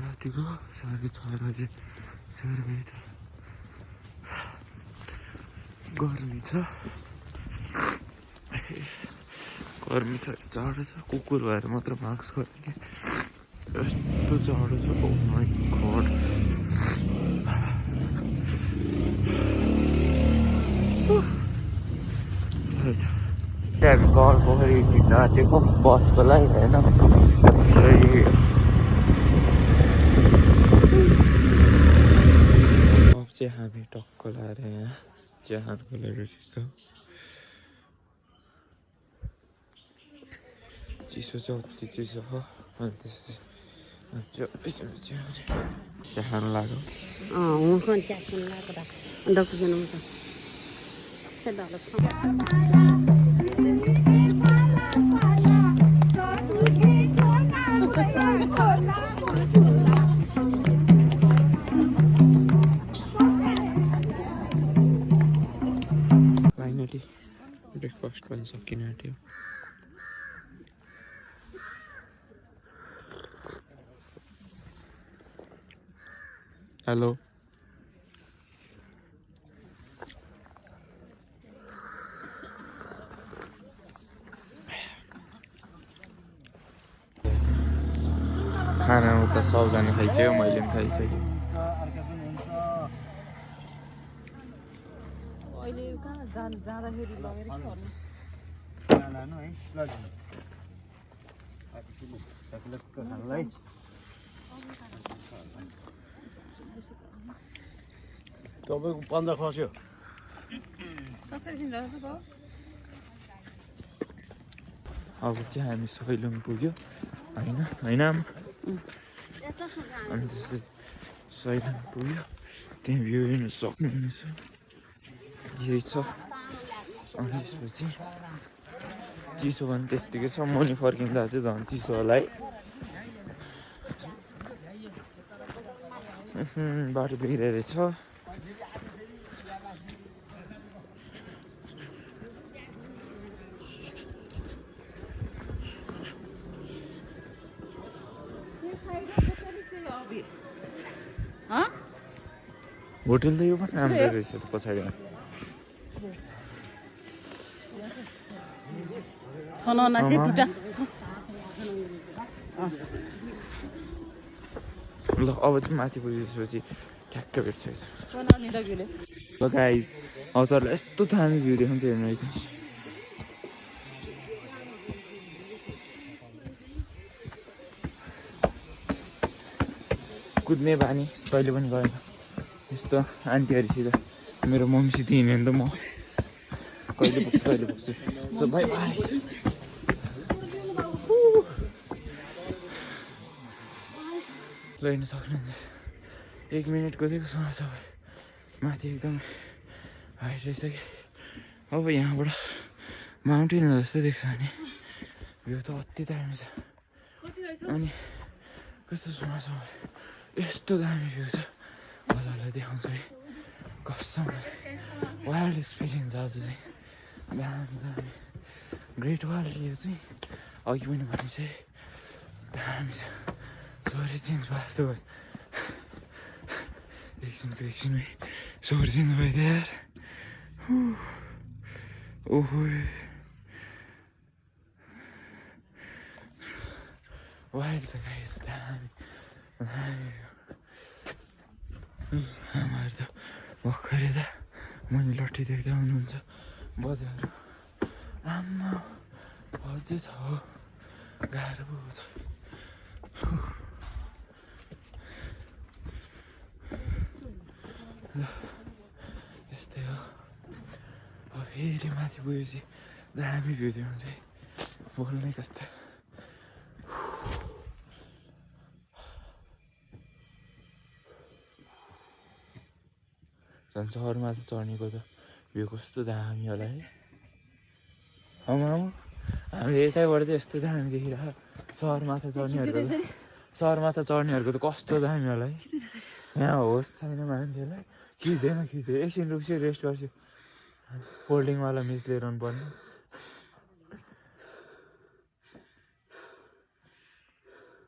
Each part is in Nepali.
रातिको 6:30 बजे गर्मी छ जाडो छ कुकुर भएर मात्र मास्क गर्ने कि यस्तो जाडो छ ओ माई गॉड हामी घर पोखरी हिँड्न आँटेको बसको लागि होइन अब चाहिँ हामी टक्क लाएर यहाँ जहानको लागि चिसो छ अति चिसो हो अनि त्यसपछि चिया लाग्यो फाइनली ब्रेकफास्ट पनि सकिन आँट्यो हेलो खाना उता सबजना खाइसक्यो मैले पनि खाइसकेँ तपाईँको 15 खस्यो अब चाहिँ हामी सैलुङ पुग्यो होइन अनि त्यसपछि सैलुङ पुग्यो त्यहाँ भ्यू हेर्नु सक्नुहुनेछ यही छ अनि त्यसपछि चिसो भने त्यत्तिकै छ मुनि फर्किँदा चाहिँ झन् चिसो होला है बाटो बिग्रेर छ होटेल त यो पनि राम्रो रहेछ त पछाडि ल अब चाहिँ माथि पुगेपछि ठ्याक्क भेट्छ ल गाइस हजुरलाई यस्तो दामी भ्यू देखाउँछ हेर्नु है कुद्ने बानी कहिले पनि गएन यस्तो आन्टीहरूसित मेरो मम्मीसित हिँड्यो भने त म कहिले पुग्छु सो बाई बाई ल हिँड्न सक्नुहुन्छ 1 मिनट कुदेको छु सबै माथि एकदम हाइट रहेछ कि अब यहाँबाट माउन्टेन जस्तो देख्छ भने भ्यू त अति दामी छ अनि कस्तो सुना छ यस्तो दामी भ्यू छ हजुरलाई देखाउँछु है कसम वाइल्ड एक्सपिरियन्स आज चाहिँ दामी ग्रेट वाल यो चाहिँ अघि पनि भने चाहिँ दामी छ सोरी चेन्ज भयो जस्तो भयो एकछिनमै सोरी चेन्ज भयो त यार ओहो वाइल्ड छ गाइस दामी आमाहरू त भर्खरै त मैले लट्ठी देख्दा हुनुहुन्छ बजार आमा अझै छ हो गाह्रो पो छ ल यस्तै हो अब फेरि माथि पुगेपछि दामी भ्यू देखाउँछ है बोल्नै कस्तो झन् सहरमा चाहिँ चढ्नेको त भ्यू कस्तो दामी होला है हामी यतैबाट चाहिँ यस्तो दामी देखिरहेको सहरमाथा चढ्नेहरूको त कस्तो दामी होला है यहाँ होस् छैन मान्छेलाई खिच्दैन एकछिन रुक्छु रेस्ट गर्छु फोल्डिङवाला मिस लिएर आउनु पर्ने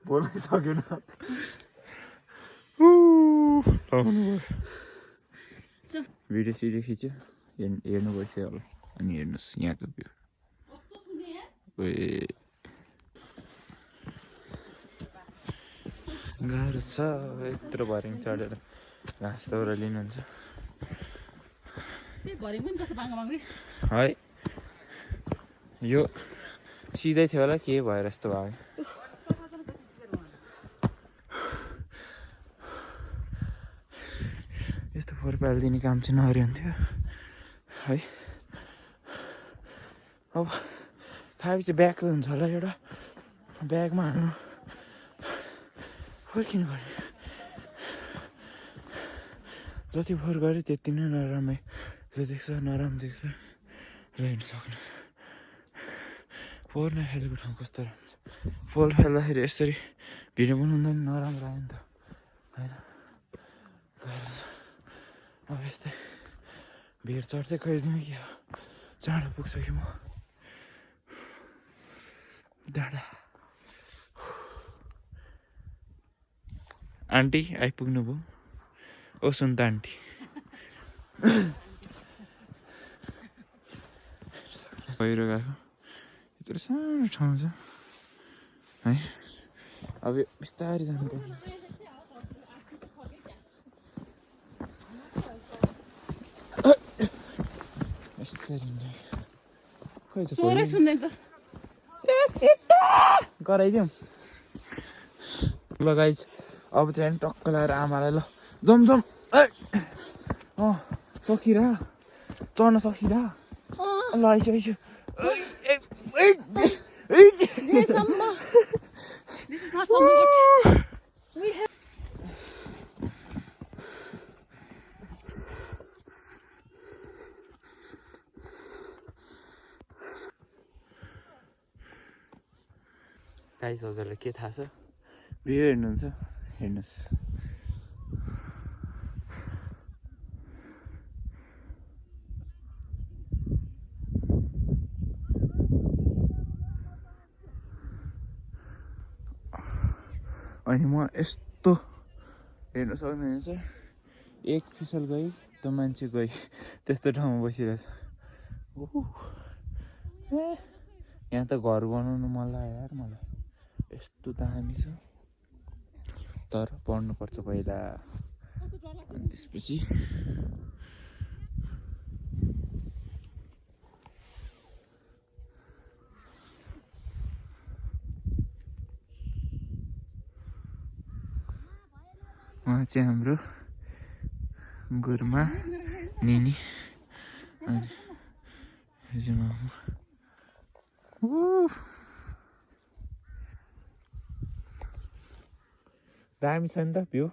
बोल्नै सकेन भिडियो सिडियो खिच्यो हेर्नु भइसक्यो होला अनि हेर्नुहोस् यहाँको भ्यू गाह्रो छ यत्रो भर्याङ चढेर घाँस दाउरा लिनुहुन्छ है यो सिधै थियो होला के भएर यस्तो भयो यस्तो फोहोर पालिदिने काम चाहिँ नगरिन्थ्यो है अब खाएपछि ब्याग हुन्छ होला एउटा ब्यागमा हाल्नु फोहोर किन गर्ने जति फोहोर गऱ्यो त्यति नै नराम्रो देख्छ नराम्रो देख्छ र हिँड्नु सक्नु फोहोर नफालेको ठाउँ कस्तो राम्रो फोहोर फाल्दाखेरि यसरी भिडियो बनाउँदा नि नराम्रो आयो नि त होइन अब यस्तै भिड चढ्दै गइदिउँ कि चाँडो पुग्छ कि म डाँडा आन्टी आइपुग्नु भयो ओ सुन्त आन्टी पहिरो गएको यत्रो सानो ठाउँ छ है अब बिस्तारै जानुपर्ने गराइदिउँ ल गाइज अब चाहिँ टक्क लगाएर आमालाई ल जम जम सक्छिरा चढ्न सक्छिरा ल आइसु आइसु गाइस हजुरलाई के थाहा छ भिडियो हेर्नुहुन्छ हेर्नुहोस् अनि म यस्तो हेर्न सक्नुहुनेछ एक फिसल गई त मान्छे गई त्यस्तो ठाउँमा बसिरहेछ यहाँ त घर बनाउनु मन लाग्यो यार मलाई यस्तो दामी छ तर पढ्नुपर्छ पहिला अनि त्यसपछि उहाँ चाहिँ हाम्रो गुरुमा निनी अनि दामी छ नि त भ्यू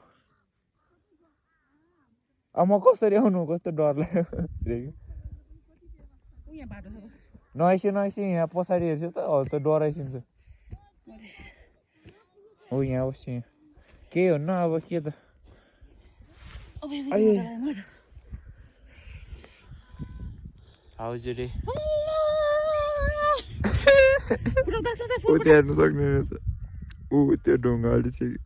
अब म कसरी आउनु कस्तो डर लाग्यो नआइसु यहाँ पछाडि हेर्छु त हजुर त डराइसिन्छ हो यहाँ बस्छु यहाँ केही हुन्न अब के त हाउजले हेर्नु सक्ने रहेछ ऊ त्यो ढुङ्गाले चाहिँ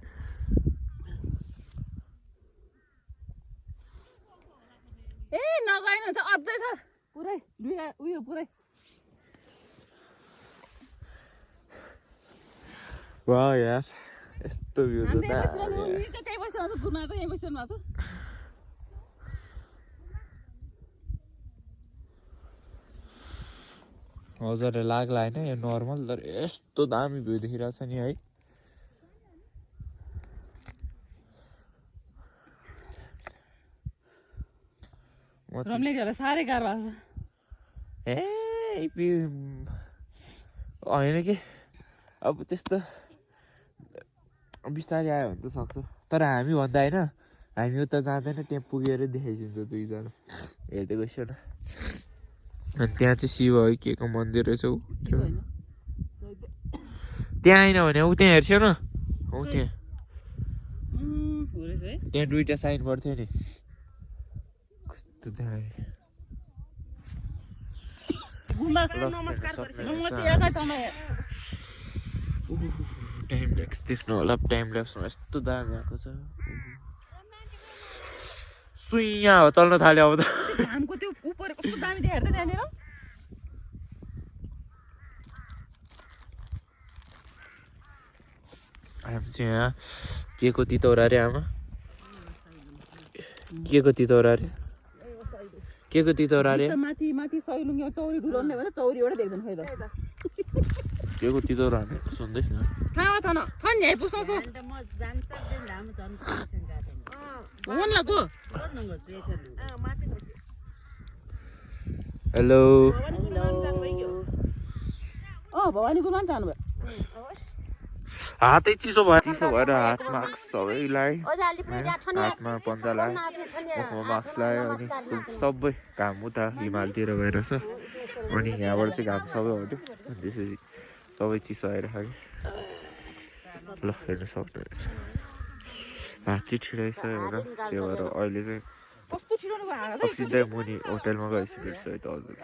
वाह यार यस्तो भ्यू त हजुरलाई लाग्ला होइन यो नर्मल तर यस्तो दामी भ्यू देखिरहेको छ नि है साह्रै गाह्रो भएको छ होइन कि अब त्यस्तो बिस्तारै आयो भने त सक्छ तर हामी भन्दा होइन हामी उता जाँदैन त्यहाँ पुगेर देखाइदिन्छ दुईजना हेर्दै गइसक्यो न अनि त्यहाँ चाहिँ शिव है के को मन्दिर रहेछ ऊ त्यहाँ आएन भने ऊ त्यहाँ हेर्छौ न हो त्यहाँ दुईटा साइन बोर्ड थियो नि कस्तो दामी टाइम ल्याप्स देख्नु होला टाइम ल्याप्समा यस्तो दामी आएको छ सुइया चल्न थाल्यो अब त घामको त्यो उपर कस्तो दामी देखाएर त त्यहाँनिर हामी चाहिँ यहाँ के को तितौरा रे आमा के को तितौरा रे के को तितौरा रे माथि माथि सैलुङ यहाँ चौरी ढुलाउने भने चौरी एउटा देख्दैन खै त के को तितौरा सुन्दैछ न थाहा थाहा थन यहाँ पुसाउँछु हुन ल गो हेलो भवानी गुरुमा जानु भयो हातै चिसो भएर हातमा सबैलाई हातमा पन्जा लायो मुखमा मास्क लायो अनि सबै घाम उता हिमालतिर गएर छ अनि यहाँबाट चाहिँ घाम सबै हट्यो अनि त्यसपछि सबै चिसो आइरहेको कि ल हेर्न सक्नुहुनेछ हात चाहिँ छिडाइसक्यो होइन त्यो भएर अहिले चाहिँ कस्तो छिटो भयो अब सिधै मुनि होटेलमा गइसकेको छ है त हजुर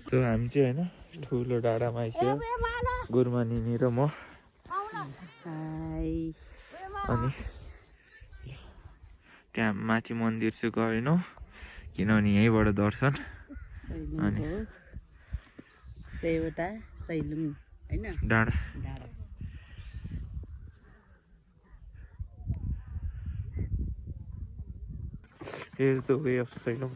त्यो हामी चाहिँ होइन ठुलो डाँडामा आइसक्यो गुरुमा निनी र म अनि त्यहाँ माथि मन्दिर चाहिँ गएनौँ किनभने यहीँबाट दर्शन अनि डाँडा Here's the way of Salem.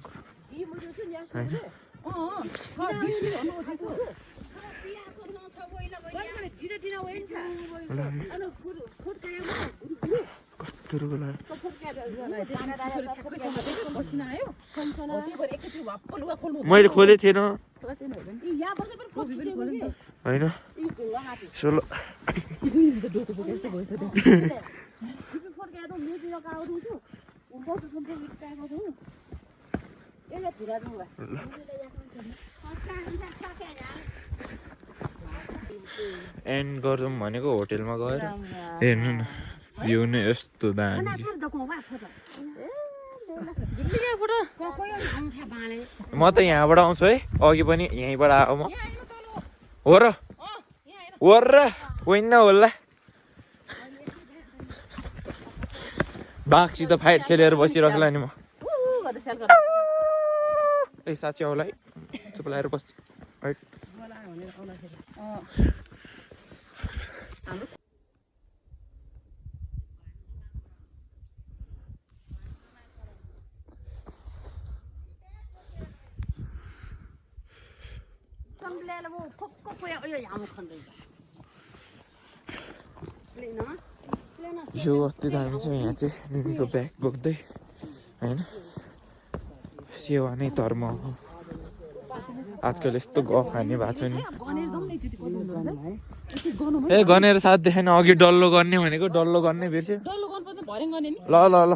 मैले खोलेको थिएन होइन सोलो एन्ड गरौँ भनेको होटेलमा गएर हेर्नु न भ्यू नै यस्तो दामी म त यहाँबाट आउँछु है अघि पनि यहीँबाट आएको म हो र होइन होला बाघसित फाइट खेलेर बसिरहेला नि म ए साँच्ची होला है चुप लगाएर बस्छु राइट यो अस्ति त हामी चाहिँ यहाँ चाहिँ निनीको ब्याग बोक्दै होइन सेवा नै धर्म हो आजकल यस्तो गफ हान्ने भएको छ नि ए गनेर साथ देखेन अघि डल्लो गर्ने भनेको डल्लो गर्ने बिर्स्यो ल ल ल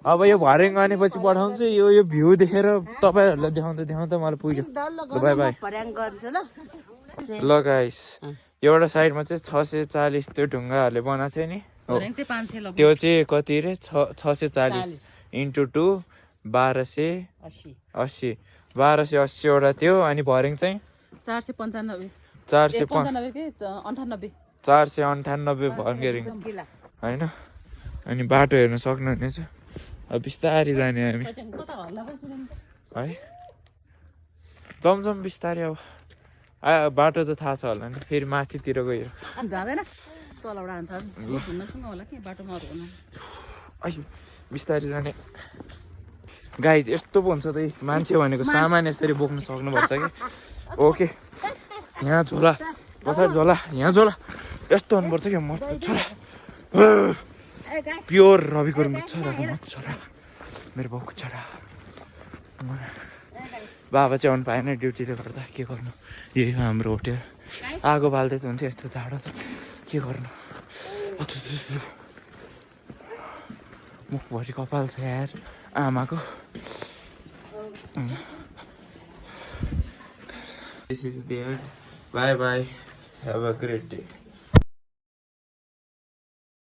अब यो भर्याङ गनेपछि पठाउँछु यो भ्यू देखेर तपाईँहरूलाई देखाउँदा मलाई पुग्यो बाई बाई ल गाइस एउटा साइडमा चाहिँ 640 त्यो ढुङ्गाहरूले बनाएको थियो नि त्यो चाहिँ कति रे 640 इन्टु 2 1280 1280 थियो अनि भर्याङ चाहिँ 498 भर्याङ होइन अनि बाटो हेर्न सक्नुहुनेछ अब बिस्तारै जाने हामी है जमजम बिस्तारै अब बाटो त थाहा छ होला नि फेरि माथितिर गयो बिस्तारै जाने गाई यस्तो पो हुन्छ त मान्छे भनेको सामान यसरी बोक्नु सक्नुपर्छ कि ओके यहाँ झोला पछाडि झोला यहाँ झोला यस्तो हुनुपर्छ कि म छोरा प्योर रवि गुरुङको छोराको म छोरा मेरो बाउको छोरा बाबा चाहिँ आउनु पाएन ड्युटीले गर्दा के गर्नु यही हो हाम्रो होटेल आगो बाल्दै त हुन्थ्यो यस्तो जाडो छ के गर्नु मुखभरि कपाल छ यार आमाको This is the end. Bye bye. Have a great day.